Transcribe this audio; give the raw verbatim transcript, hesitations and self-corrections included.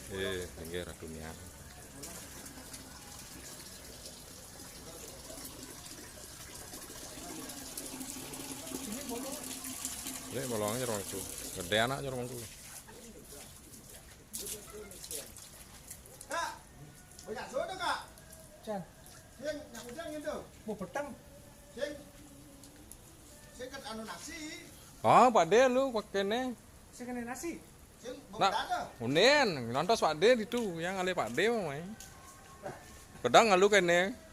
Eh, pinggir dunia. Ini bolongnya rumah itu. Gede anak rumah itu. Kak, banyak soto, Kak. Jan. Sing, yang udah gitu. Mau petang. Sing, sing ket anu nasi. Ah, Pak De lu pakai nih. Sing kena nasi. Sing Nah, bau unen, nontos Pak De itu, yang alih Pak De mau main. Kadang ngalu kene.